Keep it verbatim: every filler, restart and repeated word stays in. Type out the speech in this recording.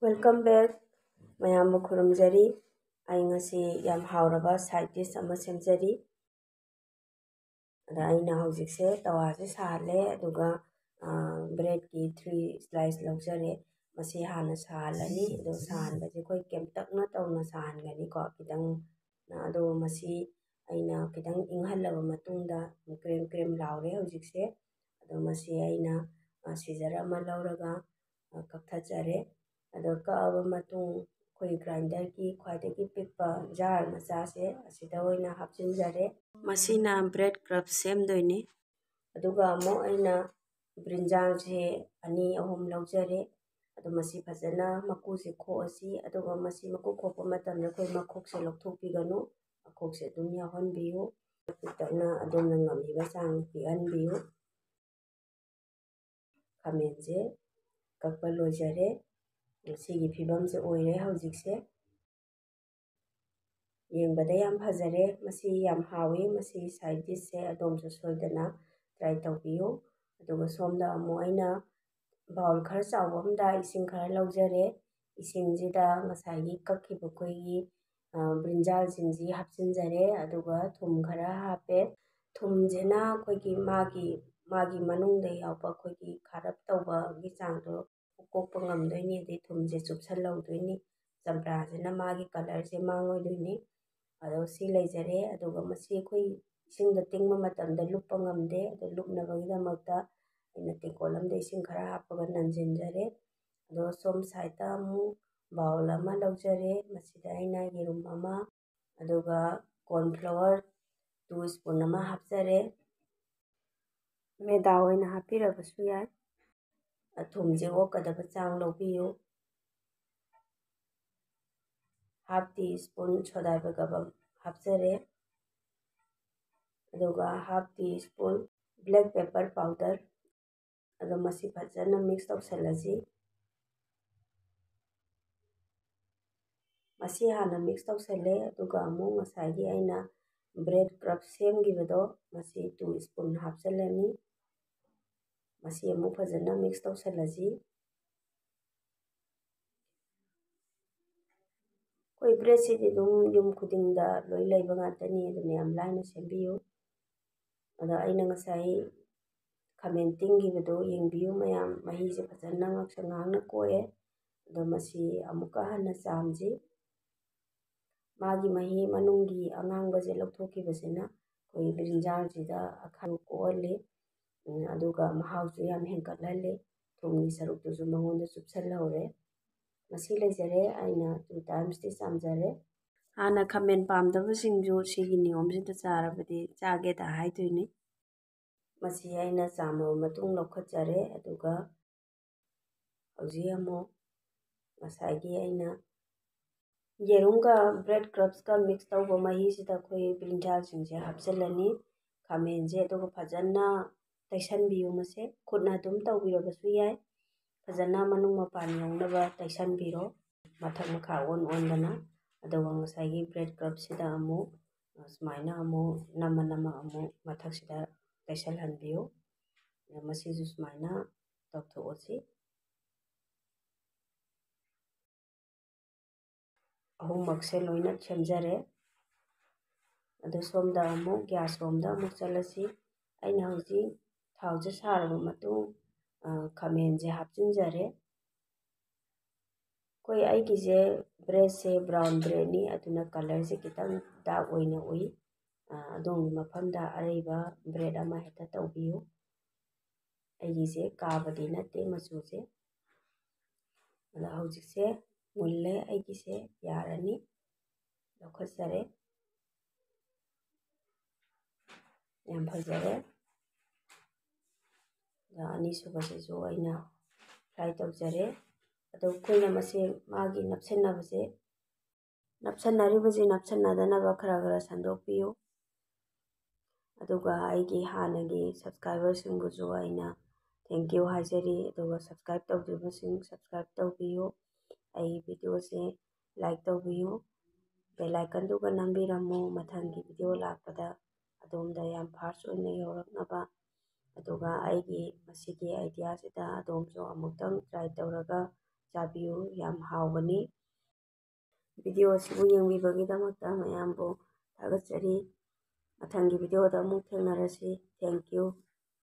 Welcome back. ꯃꯌꯥꯝꯕꯨ ꯈꯨꯔꯨꯝꯖꯔꯤ꯫ ꯑꯩ ꯉꯁꯤ ꯌꯥꯝ ꯍꯥꯎꯔꯕ side dish ꯑꯃ ꯁꯦꯝꯖꯔꯤ꯫ ꯑꯗ ꯑꯩꯅ ꯍꯧꯖꯤꯛꯁꯦ ꯇꯋꯥꯁꯦ ꯁꯥꯍꯜꯂꯦ, ꯑꯗꯨꯒ, ꯑ, breadꯀꯤ three slice ꯂꯧꯖꯔꯦ꯫ ꯃꯁꯤ ꯍꯥꯟꯅ ꯁꯥꯍꯜꯂꯅꯤ꯫ ꯑꯗꯣ ꯁꯥꯍꯟꯕꯁꯦ ꯑꯩꯈꯣꯏ ꯀꯦꯝꯇꯛꯅ ꯇꯧꯅ ꯁꯥꯍꯟꯒꯅꯤꯀꯣ, ꯈꯤꯇꯪ꯫ ꯑꯗꯣ ꯃꯁꯤ ꯑꯩꯅ ꯈꯤꯇꯪ ꯏꯪꯍꯜꯂꯕ ꯃꯇꯨꯡꯗ ꯀ꯭ꯔꯦꯝ ꯀ꯭ꯔꯦꯝ ꯂꯥꯎꯔꯦ ꯍꯧꯖꯤꯛꯁꯦ꯫ ꯑꯗꯣ ꯃꯁꯤ ꯑꯩꯅ, ꯑ, scissor ꯑꯃ ꯂꯧꯔꯒ, ꯑ, ꯀꯛꯊꯠꯆꯔꯦ꯫ ꯑꯗꯣ ꯀꯛꯑꯕ ꯃꯇꯨꯡ ꯑꯩꯈꯣꯏ grinderꯒꯤ ꯈ꯭ꯋꯥꯏꯗꯒꯤ ꯄꯤꯛꯄ jar ꯃꯆꯥꯁꯦ ꯑꯁꯤꯗ ꯑꯣꯏꯅ ꯍꯥꯞꯆꯤꯟꯖꯔꯦ꯫ ꯃꯁꯤꯅ bread crumb ꯁꯦꯝꯗꯣꯏꯅꯤ꯫ ꯑꯗꯨꯒ ꯑꯃꯨꯛ ꯑꯩꯅ ꯕ꯭ꯔꯤꯟꯖꯥꯜꯁꯦ ꯑꯅꯤ ꯑꯍꯨꯝ ꯂꯧꯖꯔꯦ꯫ ꯑꯗꯣ ꯃꯁꯤ ꯐꯖꯅ ꯃꯀꯨꯁꯦ ꯈꯣꯛꯑꯁꯤ꯫ ꯑꯗꯨꯒ ꯃꯁꯤ ꯃꯀꯨ ꯈꯣꯛꯄ ꯃꯇꯝꯗ ꯑꯩꯈꯣꯏ ꯃꯈꯣꯛꯁꯦ ꯂꯧꯊꯣꯛꯄꯤꯒꯅꯨ꯫ ꯃꯈꯣꯛꯁꯦ ꯑꯗꯨꯝ ꯌꯥꯎꯍꯟꯕꯤꯌꯨ꯫ ꯄꯤꯛꯇꯛꯅ ꯑꯗꯣꯝꯅ ꯉꯝꯃꯤꯕ ꯆꯥꯡ ꯄꯤꯛꯍꯟꯕꯤꯌꯨ꯫ ꯈꯥꯃꯦꯟꯁꯦ ꯀꯛꯄ ꯂꯣꯏꯖꯔꯦ꯫ ꯁꯤꯒꯤ ꯐꯤꯕꯝꯁꯦ ꯑꯣꯏꯔꯦ ꯍꯧꯖꯤꯛꯁꯦ꯫ ꯌꯦꯡꯕꯗ ꯌꯥꯝ ꯐꯖꯔꯦ꯫ ꯃꯁꯤ ꯌꯥꯝ ꯍꯥꯎꯏ꯫ ꯃꯁꯤ side dishꯁꯦ ꯑꯗꯣꯝꯁꯨ ꯁꯣꯏꯗꯅ try ꯇꯧꯕꯤꯌꯨ꯫ ꯑꯗꯨꯒ ꯁꯣꯝꯗ ꯑꯃꯨꯛ ꯑꯩꯅ bowl ꯈꯔ ꯆꯥꯎꯕ ꯑꯃꯗ ꯏꯁꯤꯡ ꯈꯔ ꯂꯧꯖꯔꯦ꯫ ꯏꯁꯤꯡꯁꯤꯗ ꯉꯁꯥꯏꯒꯤ ꯀꯛꯈꯤꯕ ꯑꯩꯈꯣꯏꯒꯤ, ꯑ, ꯕ꯭ꯔꯤꯟꯖꯥꯜꯁꯤꯡꯁꯤ ꯍꯥꯞꯆꯤꯟꯖꯔꯦ꯫ ꯑꯗꯨꯒ ꯊꯨꯝ ꯈꯔ ꯍꯥꯞꯄꯦ꯫ ꯊꯨꯝꯁꯤꯅ ꯑꯩꯈꯣꯏꯒꯤ ꯃꯥꯒꯤ, ꯃꯥꯒꯤ ꯃꯅꯨꯡꯗ ꯌꯥꯎꯕ ꯑꯩꯈꯣꯏꯒꯤ ꯈꯥꯔꯞ ꯇꯧꯕꯒꯤ ꯆꯥꯡꯗꯣ ꯀꯣꯛꯄ ꯉꯝꯗꯣꯏꯅꯤ꯫ ꯑꯗꯩ ꯊꯨꯝꯁꯦ ꯆꯨꯞꯁꯜꯍꯧꯗꯣꯏꯅꯤ꯫ ꯆꯝꯄ꯭ꯔꯥꯁꯤꯅ ꯃꯥꯒꯤ colourꯁꯦ ꯃꯥꯡꯉꯣꯏꯗꯣꯏꯅꯤ꯫ ꯑꯗꯣ ꯁꯤ ꯂꯩꯖꯔꯦ꯫ ꯑꯗꯨꯒ ꯃꯁꯤ ꯑꯩꯈꯣꯏ ꯏꯁꯤꯡꯗ ꯇꯤꯡꯕ ꯃꯇꯝꯗ ꯂꯨꯞꯄ ꯉꯝꯗꯦ꯫ ꯑꯗꯣ ꯂꯨꯞꯅꯕꯒꯤꯗꯃꯛꯇ ꯑꯩꯅ ꯇꯦꯡꯀꯣꯠ ꯑꯃꯗ ꯏꯁꯤꯡ ꯈꯔ ꯍꯥꯞꯄꯒ ꯅꯟꯁꯤꯟꯖꯔꯦ꯫ ꯑꯗꯣ ꯁꯣꯝ sideꯇ ꯑꯃꯨꯛ bowl ꯑꯃ ꯂꯧꯖꯔꯦ꯫ ꯃꯁꯤꯗ ꯑꯩꯅ ꯌꯦꯔꯨꯝ ꯑꯃ, ꯑꯗꯨꯒ corn flour two spoon ꯑꯃ ꯍꯥꯞꯆꯔꯦ꯫ ꯃꯦꯗꯥ ꯑꯣꯏꯅ ꯍꯥꯞꯄꯤꯔꯕꯁꯨ ꯌꯥꯏ꯫ ꯊꯨꯝꯁꯦ ꯑꯣꯛꯀꯗꯕ ꯆꯥꯡ ꯂꯧꯕꯤꯌꯨ꯫ Half tea spoon soda bicarbonate ꯍꯥꯞꯆꯔꯦ꯫ ꯑꯗꯨꯒ half tea spoon black pepper powder꯫ ꯑꯗꯣ ꯃꯁꯤ ꯐꯖꯅ mix ꯇꯧꯁꯜꯂꯁꯤ꯫ ꯃꯁꯤ ꯍꯥꯟꯅ mix ꯇꯧꯁꯜꯂꯦ꯫ ꯑꯗꯨꯒ ꯑꯃꯨꯛ ꯉꯁꯥꯏꯒꯤ ꯑꯩꯅ bread crumb ꯁꯦꯝꯈꯤꯕꯗꯣ, ꯃꯁꯤ two spoon ꯍꯥꯞꯆꯜꯂꯅꯤ꯫ ꯃꯁꯤ ꯑꯃꯨꯛ ꯐꯖꯅ mix ꯇꯧꯁꯜꯂꯁꯤ꯫ ꯑꯩꯈꯣꯏ ꯕ꯭ꯔꯦꯗꯁꯤꯗꯤ ꯑꯗꯨꯝ ꯌꯨꯝ ꯈꯨꯗꯤꯡꯗ ꯂꯣꯏ ꯂꯩꯕ ꯉꯥꯛꯇꯅꯤ, ꯑꯗꯨꯅ ꯌꯥꯝ ꯂꯥꯏꯅ ꯁꯦꯝꯕꯤꯌꯨ꯫ ꯑꯗꯣ ꯑꯩꯅ ꯉꯁꯥꯏ ꯈꯥꯃꯦꯟ ꯇꯤꯡꯈꯤꯕꯗꯣ ꯌꯦꯡꯕꯤꯌꯨ ꯃꯌꯥꯝ, ꯃꯍꯤꯁꯦ ꯐꯖꯅ ꯉꯥꯡꯁꯪ ꯉꯥꯡꯅ ꯀꯣꯛꯑꯦ꯫ ꯑꯗꯣ ꯃꯁꯤ ꯑꯃꯨꯛꯀ ꯍꯟꯅ ꯆꯥꯝꯁꯤ꯫ ꯃꯥꯒꯤ ꯃꯍꯤ ꯃꯅꯨꯡꯒꯤ ꯑꯉꯥꯡꯕꯁꯦ ꯂꯧꯊꯣꯛꯈꯤꯕꯁꯤꯅ ꯑꯩꯈꯣꯏ ꯕ꯭ꯔꯤꯟꯖꯥꯜꯁꯤꯗ ꯑꯈꯥꯕ ꯀꯣꯛꯍꯜꯂꯤ꯫ ꯎꯝ, ꯑꯗꯨꯒ ꯃꯍꯥꯎꯁꯨ ꯌꯥꯝ ꯍꯦꯟꯒꯠꯍꯜꯂꯤ꯫ ꯊꯨꯝꯒꯤ ꯁꯔꯨꯛꯇꯨꯁꯨ ꯃꯉꯣꯟꯗ ꯆꯨꯞꯁꯜꯍꯧꯔꯦ꯫ ꯃꯁꯤ ꯂꯩꯖꯔꯦ, ꯑꯩꯅ two timesꯇꯤ ꯆꯥꯝꯖꯔꯦ꯫ ꯍꯥꯟꯅ ꯈꯥꯃꯦꯟ ꯄꯥꯝꯗꯕꯁꯤꯡꯁꯨ ꯁꯤꯒꯤ ꯅꯤꯌꯣꯝꯁꯤꯗ ꯆꯥꯔꯕꯗꯤ ꯆꯥꯒꯦꯗ ꯍꯥꯏꯗꯣꯏꯅꯤ꯫ ꯃꯁꯤ ꯑꯩꯅ ꯆꯥꯝꯃꯕ ꯃꯇꯨꯡ ꯂꯧꯈꯠꯆꯔꯦ, ꯑꯗꯨꯒ ꯍꯧꯖꯤꯛ ꯑꯃꯨꯛ ꯉꯁꯥꯏꯒꯤ ꯑꯩꯅ ꯌꯦꯔꯨꯝꯒ bread crumbsꯀ mix ꯇꯧꯕ ꯃꯍꯤꯁꯤꯗ ꯑꯩꯈꯣꯏ ꯕ꯭ꯔꯤꯟꯖꯥꯜꯁꯤꯡꯁꯦ ꯍꯥꯞꯆꯤꯜꯂꯅꯤ꯫ ꯈꯥꯃꯦꯟꯁꯦ ꯑꯗꯨꯒ ꯐꯖꯅ ꯇꯩꯁꯟꯕꯤꯌꯨ꯫ ꯃꯁꯦ ꯈꯨꯠꯅ ꯑꯗꯨꯝ ꯇꯧꯕꯤꯔꯕꯁꯨ ꯌꯥꯏ꯫ ꯐꯖꯅ ꯃꯅꯨꯡ ꯃꯄꯥꯟ ꯌꯧꯅꯕ ꯇꯩꯁꯟꯕꯤꯔꯣ, ꯃꯊꯛ ꯃꯈꯥ ꯑꯣꯟ ꯑꯣꯟꯗꯅ꯫ ꯑꯗꯨꯒ ꯉꯁꯥꯏꯒꯤ bread crumbsꯁꯤꯗ ꯑꯃꯨꯛ ꯁꯨꯃꯥꯏꯅ ꯑꯃꯨꯛ ꯅꯝꯃ ꯅꯝꯃ ꯑꯃꯨꯛ ꯃꯊꯛꯁꯤꯗ ꯇꯩꯁꯜꯍꯟꯕꯤꯌꯨ꯫ ꯑꯗ ꯃꯁꯤꯁꯨ ꯁꯨꯃꯥꯏꯅ ꯇꯧꯊꯣꯛꯑꯁꯤ꯫ ꯑꯍꯨꯝꯃꯛꯁꯦ ꯂꯣꯏꯅ ꯁꯦꯝꯖꯔꯦ꯫ ꯑꯗꯣ ꯁꯣꯝꯗ ꯑꯃꯨꯛ gas ꯔꯣꯝꯗ ꯑꯃꯨꯛ ꯆꯠꯂꯁꯤ꯫ ꯑꯩꯅ ꯍꯧꯖꯤꯛ ꯊꯥꯎꯁꯦ ꯁꯥꯔꯕ ꯃꯇꯨꯡ, ꯑ, ꯈꯥꯃꯦꯟꯁꯦ ꯍꯥꯞꯆꯤꯟꯖꯔꯦ꯫ ꯑꯩꯈꯣꯏ ꯑꯩꯒꯤꯁꯦ breadꯁꯦ brown breadꯅꯤ, ꯑꯗꯨꯅ colourꯁꯦ ꯈꯤꯇꯪ dark ꯑꯣꯏꯅ ꯎꯏ꯫ ꯑ, ꯑꯗꯣꯝꯒꯤ ꯃꯐꯝꯗ ꯑꯔꯩꯕ bread ꯑꯃ ꯍꯦꯛꯇ ꯇꯧꯕꯤꯌꯨ꯫ ꯑꯩꯒꯤꯁꯦ ꯀꯥꯕꯗꯤ ꯅꯠꯇꯦ ꯃꯆꯨꯁꯦ꯫ ꯑꯗꯣ ꯍꯧꯖꯤꯛꯁꯦ ꯃꯨꯜꯂꯦ, ꯑꯩꯒꯤꯁꯦ ꯌꯥꯔꯅꯤ, ꯂꯧꯈꯠꯆꯔꯦ꯫ ꯌꯥꯝ ꯐꯖꯔꯦ꯫ ꯑꯗ ꯑꯅꯤꯁꯨꯕꯁꯤꯁꯨ ꯑꯩꯅ fry ꯇꯧꯖꯔꯦ꯫ ꯑꯗꯣ ꯑꯩꯈꯣꯏꯅ ꯃꯁꯦ ꯃꯥꯒꯤ ꯅꯞꯁꯤꯟꯅꯕꯁꯦ, ꯅꯞꯁꯟꯅꯔꯤꯕꯁꯤ ꯅꯞꯁꯟꯅꯗꯅꯕ ꯈꯔ ꯈꯔ ꯁꯟꯗꯣꯛꯄꯤꯌꯨ꯫ ꯑꯗꯨꯒ ꯑꯩꯒꯤ ꯍꯥꯟꯅꯒꯤ subscriberꯁꯤꯡꯕꯨꯁꯨ ꯑꯩꯅ thank you ꯍꯥꯏꯖꯔꯤ꯫ ꯑꯗꯨꯒ subscribe ꯇꯧꯗ꯭ꯔꯤꯕꯁꯤꯡ subscribe ꯇꯧꯕꯤꯌꯨ꯫ ꯑꯩ videoꯁꯦ like ꯇꯧꯕꯤꯌꯨ꯫ Bell iconꯗꯨꯒ ꯅꯝꯕꯤꯔꯝꯃꯨ, ꯃꯊꯪꯒꯤ video ꯂꯥꯛꯄꯗ ꯑꯗꯣꯝꯗ ꯌꯥꯝ fast ꯑꯣꯏꯅ ꯌꯧꯔꯛꯅꯕ꯫ ꯑꯗꯨꯒ ꯑꯩꯒꯤ ꯃꯁꯤꯒꯤ ideaꯁꯤꯗ ꯑꯗꯣꯝꯁꯨ ꯑꯃꯨꯛꯇꯪ try ꯇꯧꯔꯒ ꯆꯥꯕꯤꯌꯨ, ꯌꯥꯝ ꯍꯥꯎꯕꯅꯤ꯫ ꯚꯤꯗꯤꯑꯣ ꯑꯁꯤꯕꯨ ꯌꯦꯡꯕꯤꯕꯒꯤꯗꯃꯛꯇ ꯃꯌꯥꯝꯕꯨ ꯊꯥꯒꯠꯆꯔꯤ꯫ ꯃꯊꯪꯒꯤ ꯚꯤꯗꯤꯑꯣꯗ ꯑꯃꯨꯛ ꯊꯦꯡꯅꯔꯁꯤ꯫ Thank you꯫